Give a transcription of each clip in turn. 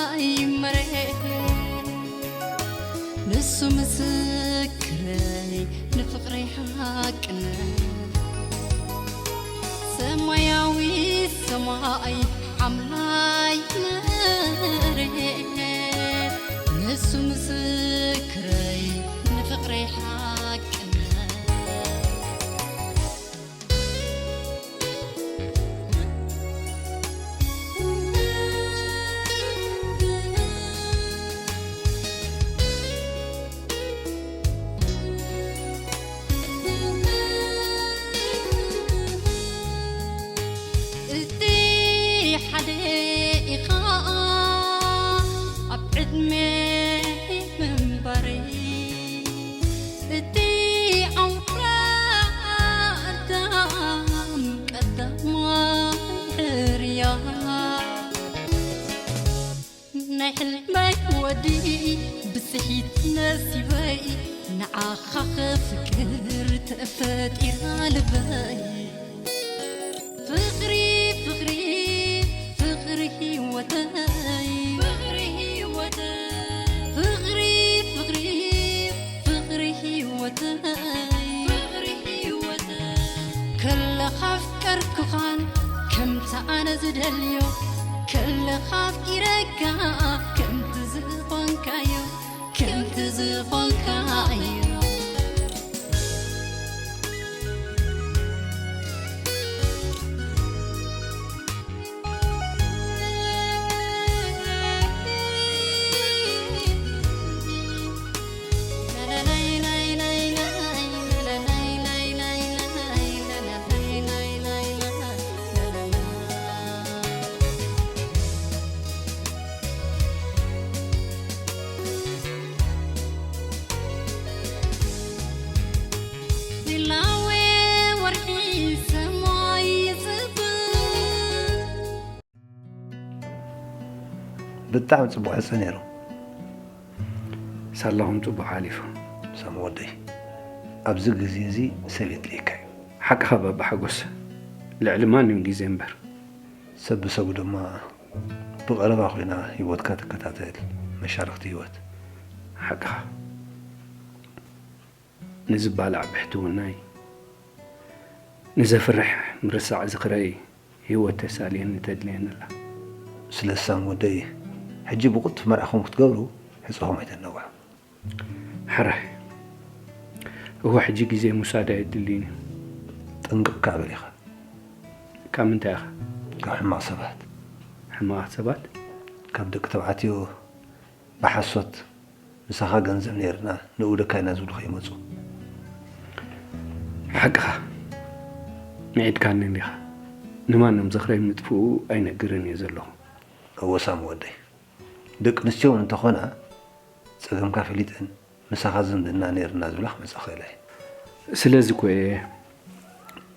ኣይመሬ ንሱ ምስክረይ ንፍቕረይ ሓቅነት ሰማያዊ ሰማይ ሓምላይ መሬት ንሱ ምስክረይ ንፍቕረይ ሓቅነት እቲ ሓደ ኢኻ ኣብ ዕድመ ምንባረይ እቲ ኣውራ ኣዳም ቀዳማይ ሕርያ ናይ ሕልመይ ወዲ ብስሒት ነሲበይ ንዓኻ ከፍቅር ተፈጢራ ልበይ ፍቕሪ ፍቕሪ ፍቕሪ ህይወተይ ፍቕሪ ህይወተይ ፍቕሪ ፍቕሪ ፍቕሪ ህይወተይ ፍቕሪ ህይወተይ ከለኻ ኣፍቀርኩኻን ከምቲ ኣነ ዝደልዮ ከለኻ ኣፍቂረካ ከምቲ ዝኾንካዮ ከምቲ ዝኾንካዮ ብጣዕሚ ጽቡቕ ዕጸ ነይሩ። ሳላኹም ጽቡቕ ሓሊፉ። ሳሚ ወደይ፣ ኣብዚ ግዜ እዚ ሰብ የድልየካ እዩ። ሓቅኻ ባባ ሓጎስ፣ ልዕሊ ማንም ግዜ እምበር። ሰብ ብሰቡ ድማ ብቐረባ ኮይና ህይወትካ ትከታተል፣ መሻርኽቲ ህይወት። ሓቅኻ። ንዝባላዕ ብሕትውናይ፣ ንዘፍርሕ ምርሳዕ ዝኽረይ ህይወት ተሳልየኒ ተድልየኒ ኣላ። ስለዚ ሳሚ ወደይ፣ ሕጂ ብቕልጡፍ መርዓኹም ክትገብሩ ሕጸኹም ኣይተነውሑ። ሕራይ። እወ ሕጂ ግዜ ምውሳድ ኣየድልይን እዩ። ጥንቅቕ ከኣ በል ኢኻ። ካብ ምንታይ ኢኻ? ካብ ሕማቕ ሰባት። ሕማቓት ሰባት? ካብ ደቂ ተባዕትዮ ብሓሶት ምሳኻ ገንዘብ ነይርና ንእውደካ ኢና ዝብሉ ከይመጹ። ሓቅኻ ንዒድካኒ እንዲኻ። ንማንም ዝኽረይ ምጥፍኡ ኣይነግርን እየ ዘለኹ። እወ ሳሚ ወደይ፣ ደቂ ኣንስትዮ እውን እንተኾና ጸገምካ ፈሊጠን ምሳኻ ዝምድና ነይርና ዝብላ ክመጻ ክኽእላ እየ። ስለዚ እኮ እየ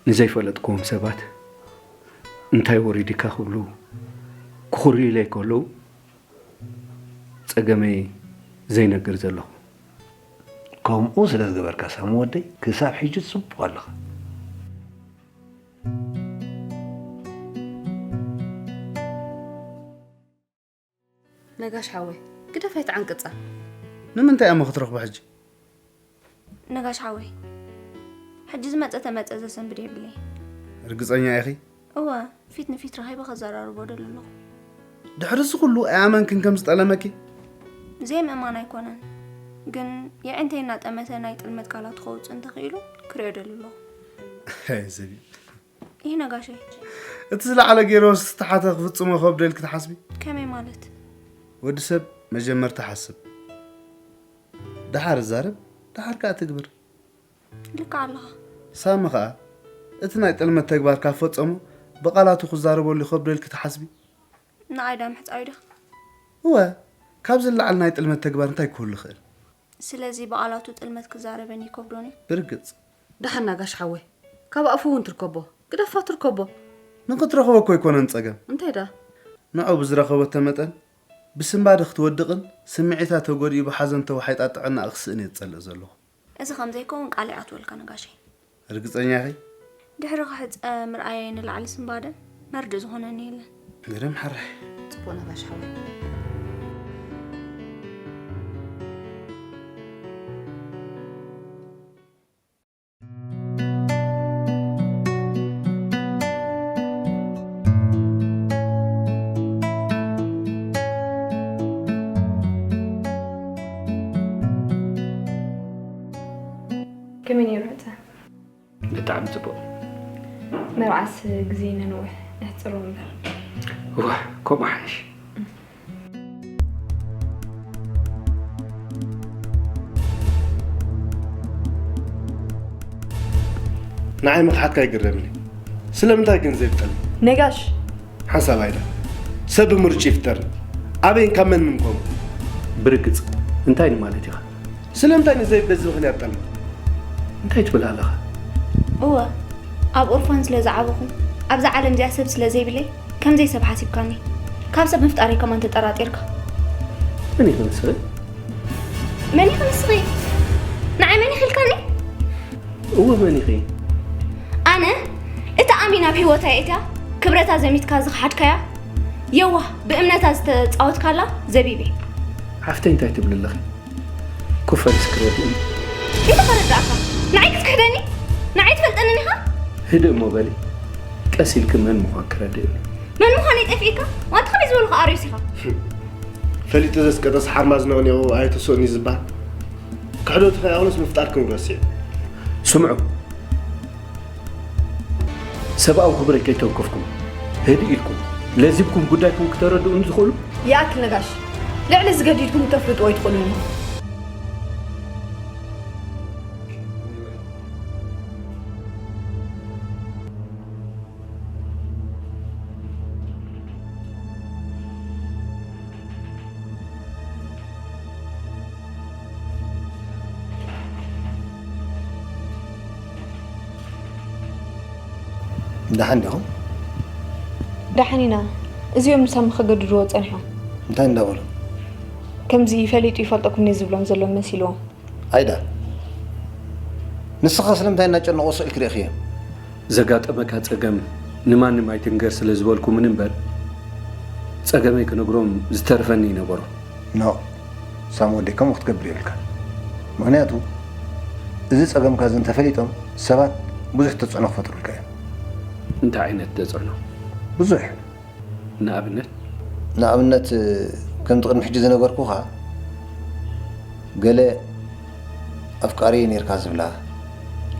ንዘይፈለጥክዎም ሰባት እንታይ ወሪድካ ክብሉ ክኹርዩለይ ከለዉ ጸገመይ ዘይነግር ዘለኹ። ከምኡ ስለ ዝገበርካ ሳሚ ወደይ ክሳብ ሕጂ ጽቡቕ ኣለኻ። ነጋሽ ሓወይ ግደፍ ኣይትዓንቅጻ። ንምንታይ እሞ ክትረኽቦ ሕጂ? ነጋሽ ሓወይ ሕጂ ዝመጸ ተመጸ ዘሰንብድ የብለይ። ርግጸኛ ኢኺ? እወ ፊት ንፊት ረኺበ ከዘራርቦ ደሊ ኣለኹ። ድሕሪ እዚ ኩሉ ኣይኣመንክን ከም ዝጠለመኪ? ዘይምእማን ኣይኮነን ግን የዒንተይ እናጠመተ ናይ ጥልመት ቃላቱ ከውጽእ እንተኽኢሉ ክሪኦ ደሊ ኣለኹ። ኣይ ዘቢብ። ይህ ነጋሸይ። እቲ ዝለዓለ ገይረ ዝተሓተ ክፍጽሞ ከብዶ ኢልኪ ትሓስቢ? ከመይ ማለት? ወዲ ሰብ መጀመርታ ሓስብ፣ ደሓር ዛረብ፣ ደሓር ከኣ ትግብር። ልክዕ ኣለኻ። ሳሚ ከኣ እቲ ናይ ጥልመት ተግባር ካብ ፈጸሞ ብቓላቱ ክዛረበሉ ይኸብዶ ኢልኪ ትሓስቢ? ንኣይ ዳ ምሕጻዊ ዲኻ? እወ፣ ካብዚ ንላዕሊ ናይ ጥልመት ተግባር እንታይ ክህሉ ይኽእል? ስለዚ ብቓላቱ ጥልመት ክዛረበኒ ይከብዶን እዩ። ብርግጽ። ደሓን ነጋሽ ሓወይ፣ ካብ ኣፉ እውን ትርከቦ፣ ግደፋ ትርከቦ። ንኽትረኽቦ እኮ ኣይኮነን ጸገም። እንታይ ደኣ? ንዑ ብዝረኸበቶ መጠን ብስንባደ ክትወድቕን ስምዒታ ተጎዲኡ ብሓዘን ተዋሒጣ ጥዕናኣ ክስእን እየ ዝጸልእ ዘለኹ። እዚ ከም ዘይከውን ቃል ይኣትወልካ ነጋሸይ። ርግጸኛ ኢኺ? ድሕሪ ክሕጸ ምርኣየይ ንላዕሊ ስንባደን መርድእ ዝኾነኒ የለን። ግርም ሕራይ። ጽቡቕ ነጋሽ ሓወይ። ብጣዕሚ ጽቡቕ። መርዓስ ግዜ ነንውሕ፣ ነሕጽሮ እምበር። እዋ፣ ከምኡ ሓይሽ። ንዓይ ምኽሓድካ ኣይግረምን እዩ። ስለምንታይ ግን ዘይብጠልም? ነጋሽ። ሓንሳብ ኣይዳ። ሰብ ብምርጭ ይፍጠር። ኣበይን ካብ መን ምንኮም? ብርግጽ እንታይ ንማለት ኢኻ? ስለምንታይ ንዘይበዚ ምኽንያት ጠልም? እንታይ ትብል ኣለኻ? እወ፣ ኣብ ኦርፋን ስለ ዝዓበኹ፣ ኣብዛ ዓለም እዚኣ ሰብ ስለ ዘይብለይ፣ ከምዘይ ሰብ ሓሲብካኒ። ካብ ሰብ ምፍጣረይ ከማን ተጠራጢርካ። መን ኢኺ ንስኺ? መን ኢኺ ንስኺ? ንዓይ መን ኢኺ ኢልካኒ? እወ፣ መን ኢኺ? ኣነ፣ እታ ኣሚና ኣብ ህይወታ የእትያ፣ ክብረታ ዘሚትካ ዝኸሓድካያ፣ የዋህ ብእምነታ ዝተጻወትካላ ዘቢብ እየ። ሓፍተይ እንታይ ትብሊ ኣለኺ? ኩፈል እስክረድእኒ። እንታይ ከረዳእካ? ንዓይ ክትክሕደኒ? ንዓይ ትፈልጠንን ኢኻ? ህድእ እሞ በሊ። ቀስ ኢልኪ መን ምዃን ክረድእኒ። መን ምዃነይ ጠፊእካ? ዋንታ ከመይ ዝበልኹ ኣርዮስ ኢኻ? ፈሊጡ ዘስቀጠስ ሓርማዝ ነቕኒቑ ኣይትስእኒ ዝበሃል። ክሕደቱ ከይኣኽሎስ ምፍጣርክን ረሲዑ። ስምዑ። ሰብኣዊ ክብረይ ከይተንከፍኩም ህድእ ኢልኩም ለዚብኩም ጉዳይኩም ክተረድኡኒ ትኽእሉ? ይኣክል ነጋሽ፣ ልዕሊ እዚ ገዲድኩም ክተፍልጥዎ ኣይትኽእሉን ኢኹም። ደሓን ዲኹም? ደሓን ኢና። እዚኦም ንሳሚ ከገድድዎ ጸኒሖም። እንታይ እንዳበሉ? ከምዚ ፈሊጡ ይፈልጠኩም እየ ዝብሎም ዘሎ መሲልዎም። ኣይዳ፣ ንስኻ ስለምንታይ እናጨነቑ ስእልክ ርኢኽዮ? ዘጋጠመካ ጸገም ንማንም ኣይትንገር ስለ ዝበልኩምን እምበር፣ ጸገመይ ክነግሮም ዝተርፈኒ ይነበሮ። ኖእ፣ ሳም ወደይ ከምኡ ክትገብር የብልካን። ምኽንያቱ፣ እዚ ጸገምካ እዚ እንተፈሊጦም፣ ሰባት ብዙሕ ተጽዕኖ ክፈጥሩልካ እዮም። እንታይ ዓይነት ተጽዕኖ? ብዙሕ። ንኣብነት? ንኣብነት፣ ከምቲ ቅድሚ ሕጂ ዝነገርኩኻ፣ ገለ ኣፍቃሪየይ ኔርካ ዝብላ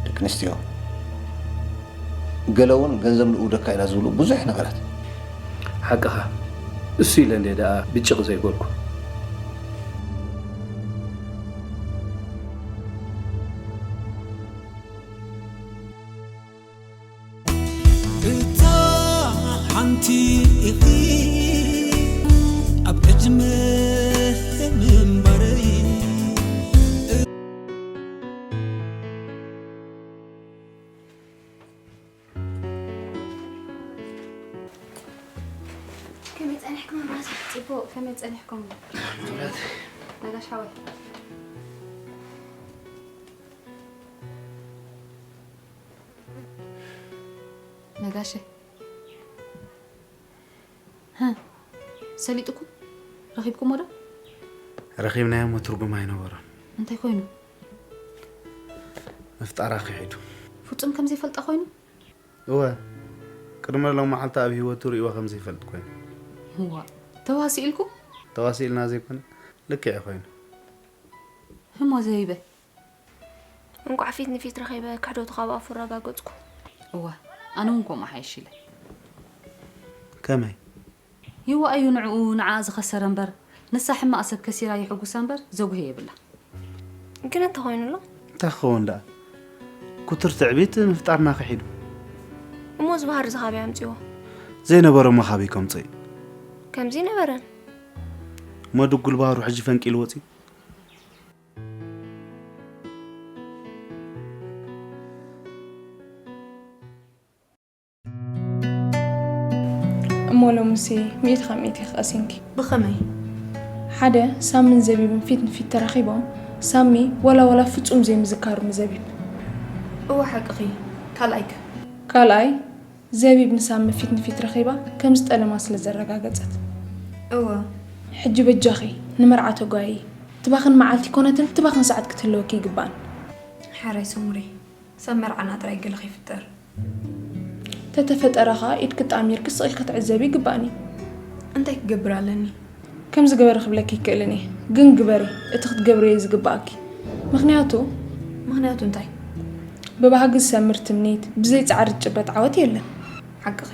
ደቂ ኣንስትዮ፣ ገለ እውን ገንዘብ ንእውደካ ኢና ዝብሉ ብዙሕ ነገራት። ሓቅኻ፣ እሱ ኢለ እንድየ ደኣ ብጭቕ ዘይበልኩ። እታ ሓንቲ ኢኺ ኣብ ዕድመ ምንባረይ። ከመይ ጸኒሕኩም ኣባሳ? ጽቡቕ፣ ከመይ ጸኒሕኩም? ነጋሽ ሓወይ። ነጋሸ። ሃ፣ ሰሊጥኩም? ረኺብኩሞ ዶ? ረኺብናዮ እሞ ትርጉም ኣይነበሮን። እንታይ ኮይኑ? ምፍጣራ ክሒዱ። ፍጹም ከም ዘይፈልጣ ኮይኑ? እወ፣ ቅድሚ ሎም መዓልቲ ኣብ ህይወቱ ርእይዋ ከም ዘይፈልጥ ኮይኑ። እዋ፣ ተዋሲእልኩም? ተዋሲእልና ዘይኮነ፣ ልክዕ ኮይኑ። ህሞ ዘይበ። እንቋዕ ፊት ንፊት ረኺበ ክሕደቱ ካብ ኣፉ ኣረጋገጽኩ። እዋ፣ ኣነ እውን ከምኡ ሓይሽ ኢለ። ከመይ? ይዋ እዩ ንዕኡ ንዓኣ ዝኸሰረ እምበር፣ ንሳ ሕማቕ ሰብ ከሲራ ይሕጉሳ እምበር ዘጉሄ የብላ። ግን እንተኾይኑሎ? እንታይ ክኸውን ደኣ? ኩቱር ትዕቢት ምፍጣርና ክሒዱ። እሞ እዚ ባህሪ እዚ ካበይ ኣምጺዎ? ዘይነበረ እሞ ካበይ ከምጽኦ እዩ? ከምዚ ነበረን። እሞ ድጉል ባህሩ ሕጂ ፈንቂሉ ወጺኡ? እሞ ሎምሲ ሚእቲ ካብ ሚእቲ ኢኺ ቀሲንኪ። ብኸመይ? ሓደ ሳምን ዘቢብን ፊት ንፊት ተራኺቦም ሳሚ ዋላ ዋላ ፍጹም ዘይምዝካሩ ንዘቢብ። እወ ሓቅኺ። ካልኣይከ? ካልኣይ ዘቢብ ንሳሚ ፊት ንፊት ረኺባ ከም ዝጠለማ ስለ ዘረጋገጸት። እወ። ሕጂ በጃኺ ንመርዓ ተጓየዪ። ትባኽን መዓልቲ ኣይኮነትን ትባኽን ሰዓት ክትህልወኪ ይግባእን። ሓራይ ሰሙረይ። ሳብ መርዓና ጥራይ ገለ ከይፍጠር። ተተፈጠረ ኸኣ ኢድኪ ጣሚርኪ ስቕ ኢልኪ ክትዕዘቢ ይግባእኒ። እንታይ ክገብር ኣለኒ? ከምዚ ግበሪ ክብለኪ ኣይክእልን እየ፣ ግን ግበሪ እቲ ክትገብርዮ ዝግባኣኪ። ምኽንያቱ ምኽንያቱ እንታይ? ብባህጊ ዝሰምር ትምኒት፣ ብዘይ ጻዕሪ ዝጭበጥ ዓወት የለን። ሓቅኺ።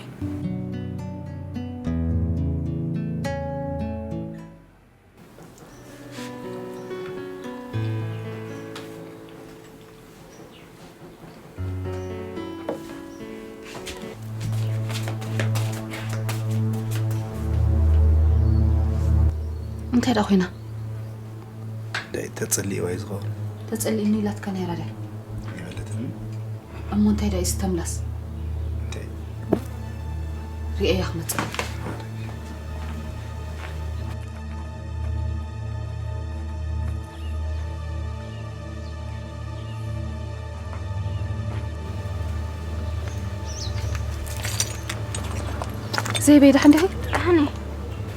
እንታይ ደኣ ኮይና? ደይ ተጸሊእዋ እዩ ዝኸውን። ተጸሊእኒ ኢላትካ ነይራ ድያ? ይበለትኒ። እሞ እንታይ ደኣ እዩ ዝተምላስ? እንታይ? ርእየያ ክመጽእ። ዘይበይ ደሓን ዲኺ? ደሓን እየ።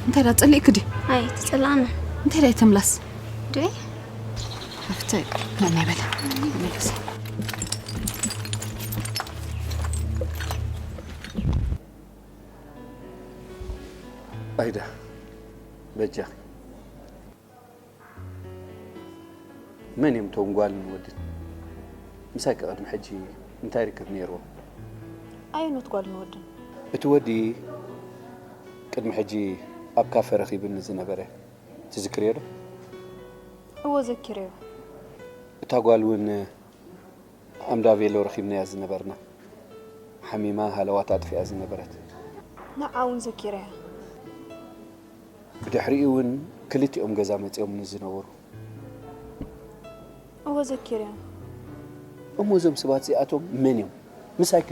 እንታይ ደኣ ጸሊእኪ ድዩ? ኣይ፣ ተጸላእና። እንታይ ደኣ እዩ ተምላስ? ዶ? ሃፍተይ፣ መን ይበል? መለስ። ኣይዳ፣ በጃኺ። መን እዮም እቶም ጓልን ወድን? ምሳይ ከ ቅድሚ ሕጂ እንታይ ርክብ ነይርዎም? ኣየኖት ጓልን ወድን? እቲ ወዲ ቅድሚ ሕጂ ኣብ ካፈ ረኺብኒ ዝነበረ ትዝክርዮ ዶ? እወ፣ ዘኪረዮ። እታ ጓል እውን ኣምዳ ቬሎ ረኺብናያ ዝነበርና። ሓሚማ ሃለዋት ኣጥፊኣ ዝነበረት። ንዓ እውን ዘኪረያ። ብድሕሪኡ እውን ክልቲኦም ገዛ መጺኦምኒ ዝነበሩ። እወ፣ ዘኪረዮም። እሞ እዞም ሰባት እዚኣቶም መን እዮም? ምሳይከ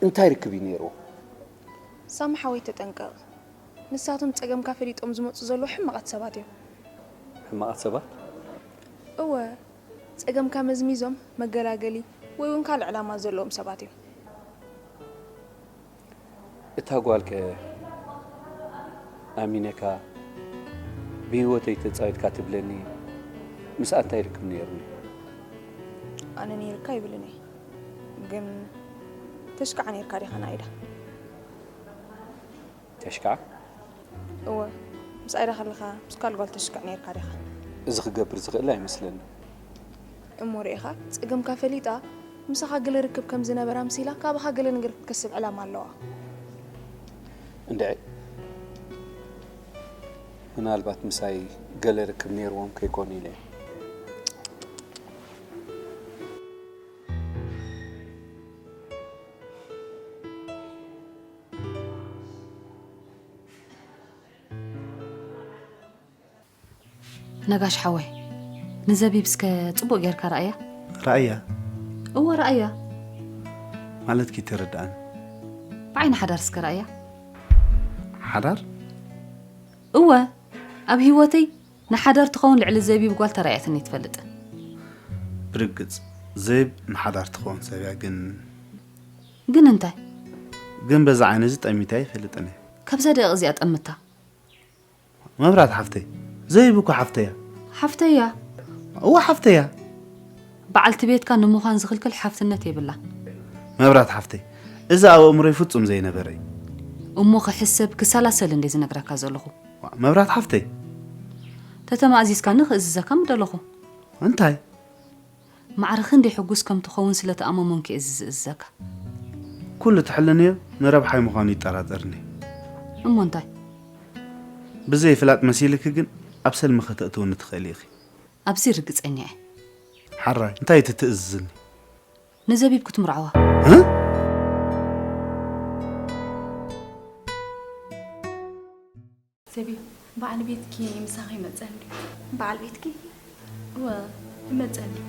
እንታይ ርክብ እዩ ነይርዎም? ሳሚ ሓወይ፣ ተጠንቀቕ። ንሳቶም ጸገምካ ፈሊጦም ዝመጹ ዘለዉ ሕማቓት ሰባት እዮም። ሕማቓት ሰባት? እወ፣ ጸገምካ መዝሚዞም መገላገሊ ወይ እውን ካልእ ዕላማ ዘለዎም ሰባት እዮም። እታ ጓልከ ኣሚነካ ብህይወተይ ተጻዊትካ ትብለኒ፣ ምስኣ እንታይ ርክብ ነይሩኒ? ኣነ ነይርካ ይብልን እየ፣ ግን ተሽካዕ ነይርካ ዲኻ ንኣይዳ? ተሽካዕ? እወ፣ ምስ ኣይዳ ከለኻ ምስ ካልእ ጓል ተሽክዕ ነይርካ ዲኻ? እዚ ክገብር ዝኽእል ኣይመስለኒ። እሞ ርኢኻ፣ ጸገምካ ፈሊጣ ምሳኻ ገለ ርክብ ከም ዝነበራ ኣምሲላ ካባኻ ገለ ነገር ክትከስብ ዕላማ ኣለዋ። እንድዒ፣ ምናልባት ምሳይ ገለ ርክብ ነይርዎም ከይኮኑ ኢለ እየ። ነጋሽ ሓወይ፣ ንዘቢብ እስከ ጽቡቕ ጌርካ ረኣያ። ረኣያ? እወ፣ ረኣያ። ማለት ከይተረድኣኒ። ብዓይኒ ሓዳር እስከ ረኣያ። ሓዳር? እወ፣ ኣብ ህይወተይ ንሓዳር ትኸውን ልዕሊ ዘቢብ ጓል ተራእያትኒ ትፈልጥ። ብርግጽ፣ ዘቢብ ንሓዳር ትኸውን ሰብ እያ፣ ግን ግን እንታይ? ግን በዛ ዓይኒ እዚ ጠሚታ ኣይፈልጥን እየ። ካብዛ ደቂቕ እዚኣ ጠምታ። መብራት ሓፍተይ፣ ዘይብ እኮ ሓፍተያ። ሓፍተያ? እወ ሓፍተያ። በዓልቲ ቤትካ ንምዃን ዝኽልክል ሓፍትነት የብላን። መብራት ሓፍተይ፣ እዚ ኣብ ኣእምሮይ ፍጹም ዘይነበረ እዩ። እሞ ክሕሰብ ክሰላሰል እንደ ዝነግረካ ዘለኹ። ዋ፣ መብራት ሓፍተይ። ተተማእዚዝካኒ ክእዝዘካ ምደለኹ። እንታይ? ማዕረ ክንደይ ሕጉስ ከም ትኸውን ስለ ተኣማመንኩ እየ እዚ ዝእዝዘካ። ኩሉ ትሕልንዮ ንረብሓይ ምዃኑ ይጠራጠርኒ። እሞ እንታይ? ብዘይ ፍላጥ መሲልኪ ግን ኣብ ሰልሚ ከተእትውኒ ትኽእሊ ኢኺ። ኣብዚ ርግጸኛ እየ። ሓራይ፣ እንታይ እቲ ትእዝዝኒ? ንዘቢብ ክትምርዓዋ። እ? ዘቢብ፣ በዓል ቤትኪ ምሳኺ ይመጸ እንድዩ። በዓል ቤትኪ? እወ፣ ይመጸ እንድዩ።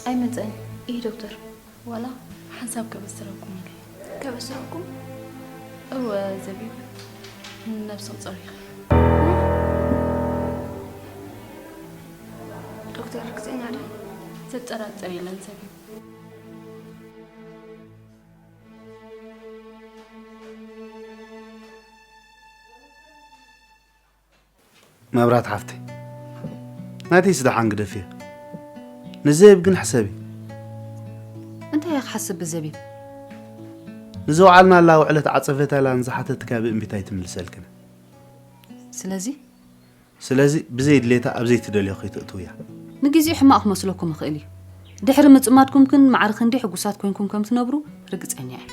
ኣይመጸን። እይ ዶክተር። ዋላ ሓንሳብ ከበስረኩም ኢለ። ከበስረኩም? እወ፣ ዘቢብ፣ ነብሲ ቁጸሪ ኢኺ። ዶክተር፣ ርግጸኛ ዶ? ዘጠራጥር የለን ዘቢብ። መብራት ሓፍተይ፣ ናተይስ ደሓን ግደፍዮ። ንዘይብ ግን ሕሰቢ። እንታይ እየ ክሓስብ ብዘቢብ? ንዘውዓልናላ ውዕለት ዓጸፈታላን ዝሓተትካያ ብእምቢታ ኣይትምልሰልክን። ስለዚ? ስለዚ ብዘይ ድሌታ ኣብ ዘይትደልዮ ከይተእትውያ። ንግዜኡ ሕማቕ ክመስለኩም ይኽእል እዩ። ድሕሪ ምጽማድኩም ግን ማዕረ ክንደይ ሕጉሳት ኮይንኩም ከም ትነብሩ ርግጸኛ እየ።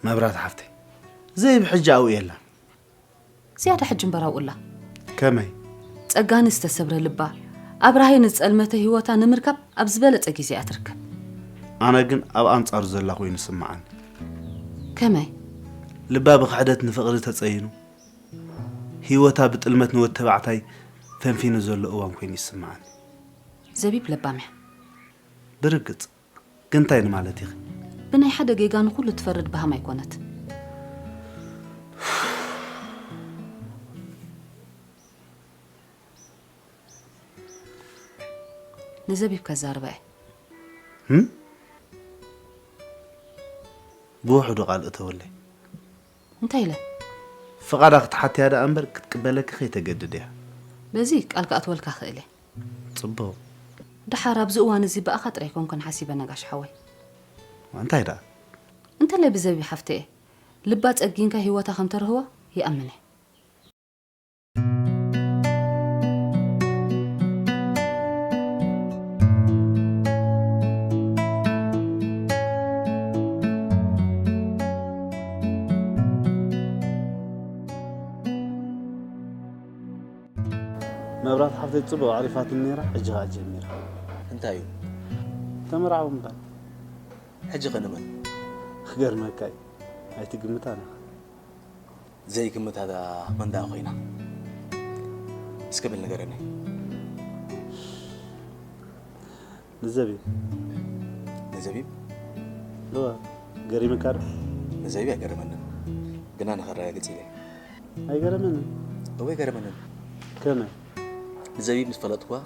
መብራት ሓፍተይ፣ ዘይብ ሕጂ ኣብኡ የላን። ዝያዳ ሕጂ እምበር ኣብኡ ኣላ። ከመይ? ጸጋኒ ዝተሰብረ ልባ፣ ኣብራሃይ ንዝጸልመተ ህይወታ ንምርካብ ኣብ ዝበለጸ ግዜ እያ ትርከብ። ኣነ ግን ኣብ ኣንጻሩ ዘላ ኮይኑ ይስምዓኒ። ከመይ? ልባ ብኽሕደት ንፍቕሪ ተጸይኑ፣ ህይወታ ብጥልመት ንወዲ ተባዕታይ ፈንፊኑ ዘሎ እዋን ኮይኑ ይስምዓኒ። ዘቢብ ለባም እያ። ብርግጽ። ግን እንታይ ንማለት ኢኺ? ብናይ ሓደ ጌጋ ንኹሉ ትፈርድ በሃም ኣይኮነት። ንዘቢብ ከዛርባ እየ። ህም? ብውሕዱ ቃል እተወለይ። እንታይ ኢለ? ፍቓዳ ክትሓትያ ደኣ እምበር ክትቅበለኪ ከይተገድድ እያ። በዚ ቃል ክኣትወልካ ክእል እየ። ጽቡቕ። ደሓር ኣብዚ እዋን እዚ ብኣኻ ጥራይ ኮንኩን ሓሲበ ነጋሽ ሓወይ። እንታይ ደኣ? እንተላይ ብዘቢ ሓፍተየ፣ ልባ ጸጊንካ ህይወታ ከም ተርህዋ ይኣምን እየ። መብራት ሓፍተይ ጽቡቕ ኣዕሪፋትኒ ነይራ፣ ሕጂ ኸኣ ጀሚራ። እንታይ እዩ? ተመርዓዊ ምባል። ሕጂ ኸ ንመን? ክገርመካ እዩ። ኣይትግምታን ኢኻ። ዘይግምታ መን ደኣ ኮይና? እስከ በል ንገረኒ። ንዘቢብ። ንዘቢብ? እወ፣ ገሪመካ ዶ? ንዘቢብ ኣይገረመንን። ግና ንኸረጋግጽ ኢለ። ኣይገረመንን? እወ፣ ኣይገረመንን። ከመይ? ንዘቢብ ምስ ፈለጥኩዋ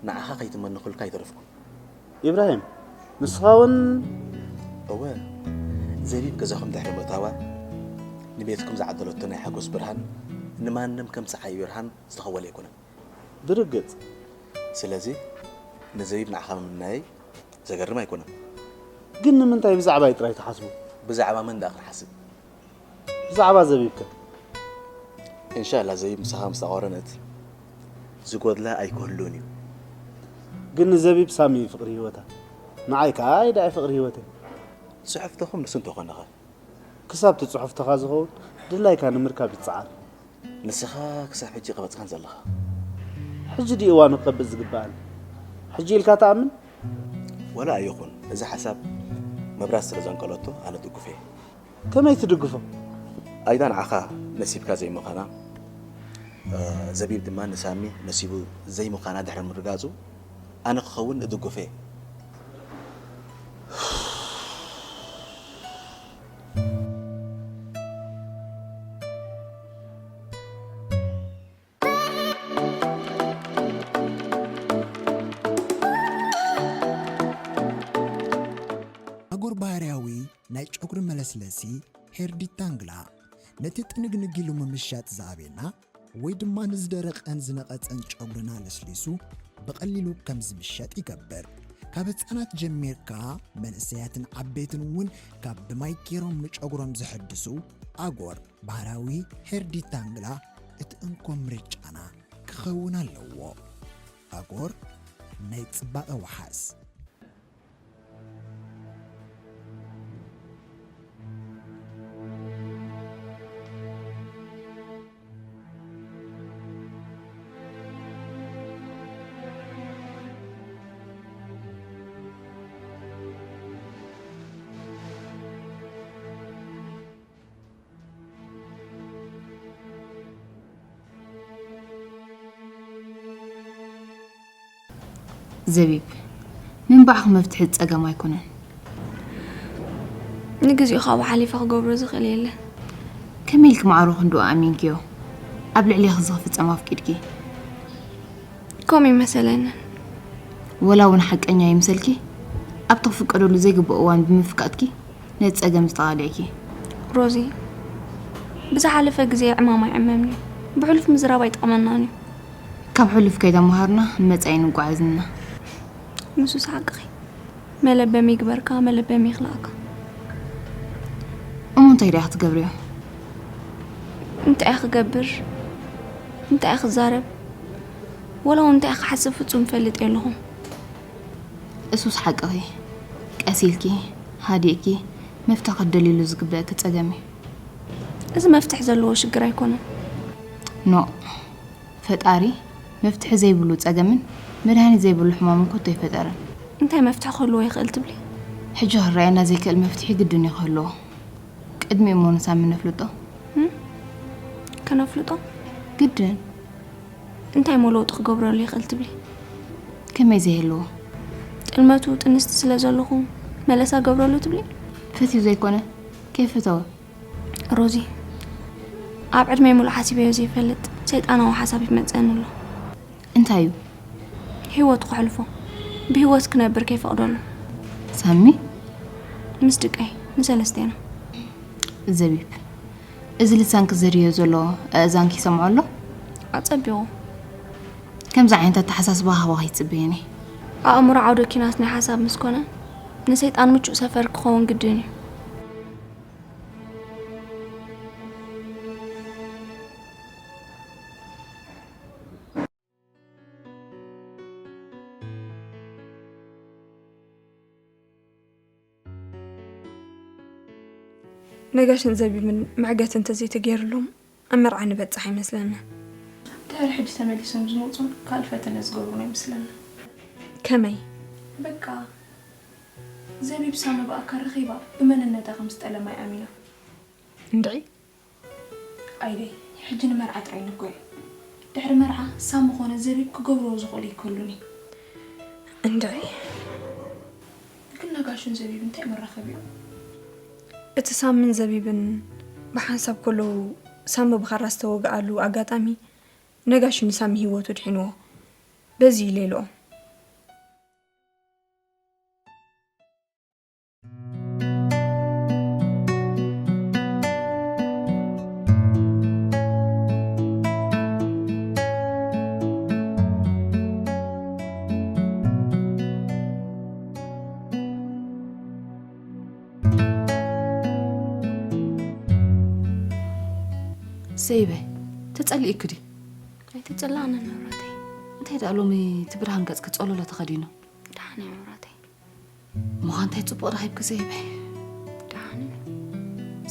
ንዓኻ ከይትመንኹልካ ኣይተረፍኩን። ኢብራሂም፣ ንስኻ እውን? እወ፣ ዘቢብ ገዛኹም ድሕሪ ምእታዋ ንቤትኩም ዝዓደለቶ ናይ ሓጎስ ብርሃን ንማንም ከም ጸሓይ ብርሃን ዝተኸወለ ኣይኮነን። ብርግጽ። ስለዚ ንዘቢብ ንዓኻ ምምናየይ ዘገርም ኣይኮነን። ግን ንምንታይ ብዛዕባይ ጥራይ ትሓስቡ? ብዛዕባ መን ደኣ ክንሓስብ? ብዛዕባ ዘቢብ ከ? እንሻላ ዘቢብ ምሳኻ ምስ ኣቋረነት ዝጎድላ ኣይክህሉን እዩ። ግን ንዘቢብ ሳሚ እዩ ፍቕሪ ህይወታ። ንዓይ ከኣ ኣይዳ እየ ፍቕሪ ህይወተይ። ጽሑፍቶኹም ንሱ እንተኾነ ኸ? ክሳብ እቲ ጽሑፍቶኻ ዝኸውን ድላይካ ንምርካብ ይጽዓር። ንስኻ ክሳብ ሕጂ ቀበጽካን ዘለኻ። ሕጂ ድዩ እዋኑ ክቐብጽ ዝግብኣኒ? ሕጂ ኢልካ ትኣምን? ወላ ኣይኹን፣ እዚ ሓሳብ መብራት ስለ ዘንቀለቶ ኣነ እድግፎ እየ። ከመይ ትድግፎ? ኣይዳ ንዓኻ ነሲብካ ዘይምዃና፣ እ፣ ዘቢብ ድማ ንሳሚ ነሲቡ ዘይምዃና ድሕሪ ምርጋጹ፣ ኣነ ክኸውን እድግፎ እየ። ኣጎር ባህርያዊ ናይ ጨጉሪ መለስለሲ ሄር ዲታንግላ ነቲ ጥንግንግ ኢሉ ምምሻጥ ዝኣብየና ወይ ድማ ንዝደረቐን ዝነቐጸን ጨጉርና ለስሊሱ ብቐሊሉ ከም ዝምሸጥ ይገብር። ካብ ህጻናት ጀሚርካ መንእሰያትን ዓበይትን እውን ካብ ብማይ ገይሮም ንጨጉሮም ዘሐድሱ ኣጎር ባህላዊ ሄር ዲታንግላ እቲ እንኮ ምርጫና ክኸውን ኣለዎ። ኣጎር ናይ ጽባቐ ወሓስ። ዘቢብ፣ ምንባዕኺ መፍትሒ ጸገም ኣይኮነን። ንግዚኡ ካብኡ ሓሊፈ ክገብሮ ዝኽእል የለን። ከመይ ኢልኪ ማዕሮ ክንድኡ ኣሚንክዮ? ኣብ ልዕሌኺ ዝኽፍጸም ኣፍቂድኪ? ከምኡ ይመሰለንን። ወላ እውን ሓቀኛ ይምሰልኪ፣ ኣብቲ ክፍቀደሉ ዘይግብኦ እዋን ብምፍቃድኪ፣ ነቲ ጸገም ዝተቓልዕኪ። ሮዚ፣ ብዝሓለፈ ግዜ ዕማም ኣይዕመምን'ዩ። ብሕሉፍ ምዝራብ ኣይጠቕመናን'ዩ። ካብ ሕሉፍ ከይተመሃርና ንመጻኢ ንጓዓዝ ኢና። ንሱስ ሓቅኺ። መለበሚ ይግበርካ፣ መለበሚ ይኽልኣካ። እሞ እንታይ ዲኣ ክትገብርዮ? እንታይ ክገብር? እንታይ ክዛረብ? ወላ እውን እንታይ ክሓስብ ፍጹም እፈልጥ የለኹን። እሱስ ሓቅኺ። ቀስ ኢልኪ፣ ሃዲእኪ፣ መፍትሒ ክትደልይሉ ዝግበእኪ ጸገም እዩ። እዚ መፍትሒ ዘለዎ ሽግር ኣይኮነን። ኖ፣ ፈጣሪ መፍትሒ ዘይብሉ ጸገምን መድሃኒት ዘይብሉ ሕማምን ኮቶ ኣይፈጠረን። እንታይ መፍትሒ ክህልዎ ይኽእል ትብሊ? ሕጂ ክረኣየና ዘይክእል መፍትሒ ግድን እዩ ክህልዎ። ቅድሚኡ እሞ ንሳሚ ነፍልጦ። ከነፍልጦ? ግድን። እንታይ እሞ ለውጢ ክገብረሉ ይኽእል ትብሊ? ከመይ ዘይህልዎ? ጥልመቱ ጥንስቲ ስለ ዘለኹ መለሳ ገብረሉ ትብሊ? ፈትዩ ዘይኮነ፣ ከይፈተወ። ሮዚ፣ ኣብ ዕድመይ ሙሉእ ሓሲበዮ ዘይፈልጥ ሰይጣናዊ ሓሳብ ይመፀኒ ኣሎ። እንታይ እዩ? ህይወቱ ከሕልፎ፣ ብህይወት ክነብር ከይፈቕደሉ። ሳሚ? ምስ ድቀይ፣ ንሰለስቴና። ዘቢብ፣ እዚ ልሳንኪ ዘርእዮ ዘሎ ኣእዛንኪ ይሰምዖ ኣሎ? ኣጸቢቑ። ከምዚ ዓይነት ኣተሓሳስባ ካባኺ ይጽበየኒ። ኣእምሮ ዓውደ ኪናት ናይ ሓሳብ ምስ ኮነ፣ ንሰይጣን ምቹእ ሰፈር ክኸውን ግድን እዩ። ነጋሽን ዘቢብን መዕገቲ እንተዘይተገይርሎም ኣብ መርዓ ንበጽሕ ኣይመስለንን። ድሕሪ ሕጂ ተመሊሶም ዝመፁ ካልእ ፈተነ ዝገብሩና ይመስለኒ። ከመይ? በቃ ዘቢብ ሳሚ ብኣካል ረኺባ ብመንነታ ከም ዝጠለማ ይኣሚና። እንድዒ ኣይደይ ሕጂ ንመርዓ ጥራይ ንጎየ። ድሕሪ መርዓ ሳሚ ኾነ ዘቢብ ክገብርዎ ዝኽእሉ ይከሉኒ። እንድዒ ግን ነጋሽን ዘቢብ እንታይ መራኸቢኦም? እቲ ሳምን ዘቢብን ብሓንሳብ ከለዉ ሳሚ ብኻራ ዝተወግኣሉ ኣጋጣሚ ነጋሽ ንሳሚ ህይወቱ ድሒንዎ። በዚ ኢለ ኢልኦም። ሰይበይ፣ ተጸሊእኪ ድዩ? ኣይተጸላእንን መብራተይ። እንታይ ደኣ ሎሚ እቲ ብርሃን ገጽኪ ጸሎሎ ተኸዲኑ? ደሓን እየ መብራተይ። እሞ እንታይ ጽቡቕ ረኺብኪ ዘቢበይ? ደሓን እየ።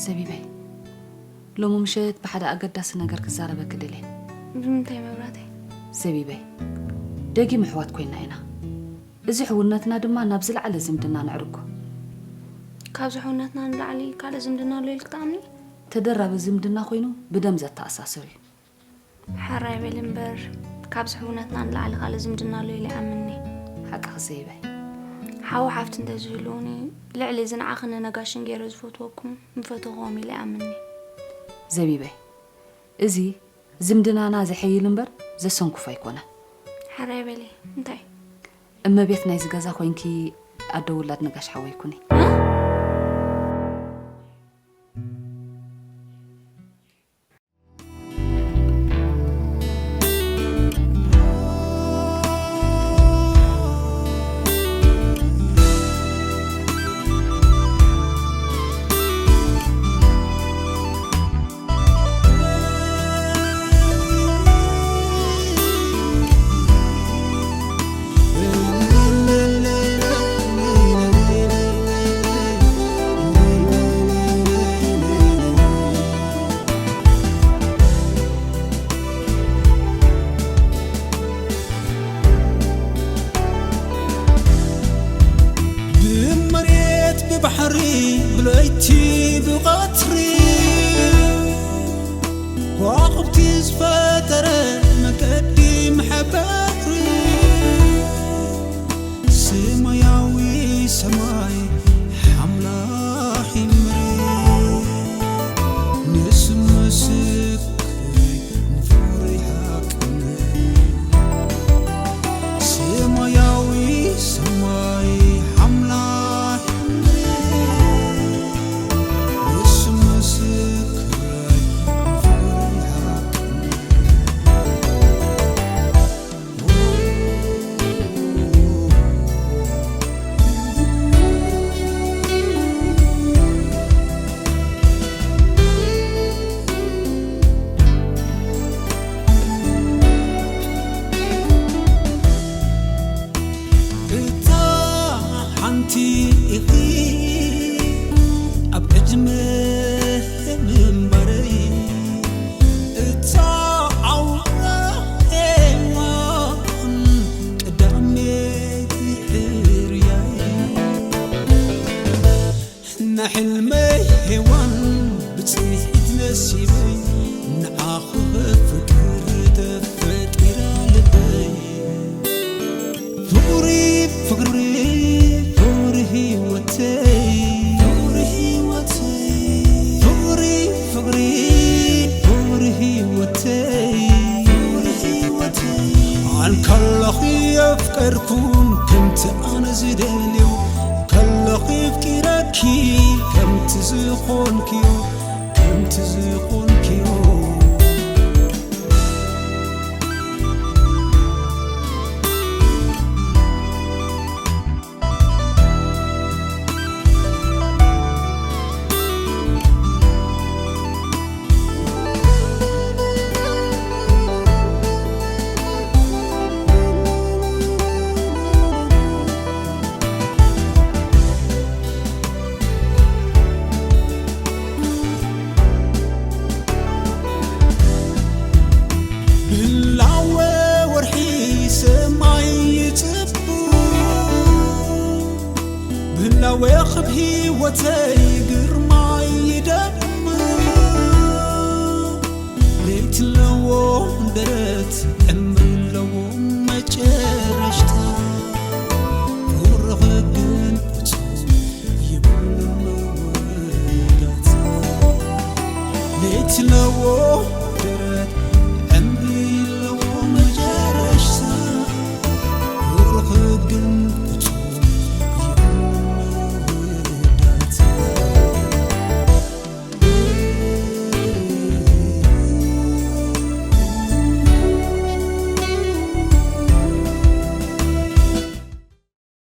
ዘቢበይ፣ ሎሚ ምሸት ብሓደ ኣገዳሲ ነገር ክዛረበኪ ደልየ። ብምንታይ መብራተይ? ዘቢበይ፣ ደጊም ኣሕዋት ኮይና ኢና። እዚ ሕውነትና ድማ ናብ ዝለዓለ ዝምድና ነዕርጎ። ካብዚ ሕውነትና ንላዕሊ ካልእ ዝምድና ኣሎ ኢልክ ትኣምኒ? ተደራቢ ዝምድና ኮይኑ ብደም ዘተኣሳስር እዩ። ሕራይ በሊ እምበር ካብዚ ሕውነትና ንላዕሊ ካልእ ዝምድና ኣሎ ኢለ ይኣምንኒ። ሓቅኺ ዘይበይ። ሓው ሓፍቲ እንተዝህልውኒ ልዕሊ እዚ ንዓኽን ነጋሽን ገይረ ዝፈትወኩም ምፈተኹዎም ኢለ ይኣምንኒ። ዘቢበይ፣ እዚ ዝምድናና ዘሐይል እምበር ዘሰንኩፍ ኣይኮነን። ሕራይ በሊ እንታይ? እመቤት ናይዚ ገዛ ኮይንኪ ኣደ ውላድ ነጋሽ ሓወይ ኩኒ። ብመሬት ብባሕሪ ብለይቲ ብቐትሪ ከዋኽብቲ ዝፈጠረ መገዲ መሐበሪ ሰማያዊ ሰማይ ሓምላኺ ምሪ ንስምስክ ንፍቕሪ ሓቅነት ሰማያዊ ሰማይ ሓምላኽ ምሪ ምስ ኣፍቀርኩን ከምቲ ኣነ ዝደልዮ፣ ከለኺ ኣፍቂረኪ ከምቲ ዝኾንክዮ፣ ከምቲ ዝኾንክዮ። ብህላወ ወርሒ ሰማይ ይጽቡ፣ ብህላወ ክብ ህይወተይ ግርማይ ይደምቕ። ለይቲ ኣለዎ ደረት፣ ዕምሪ ኣለዎ መጨረሽታ። ፍቕርኺ ግን ፍጹም የብሉን መወዳእታ። ለይቲ ኣለዎ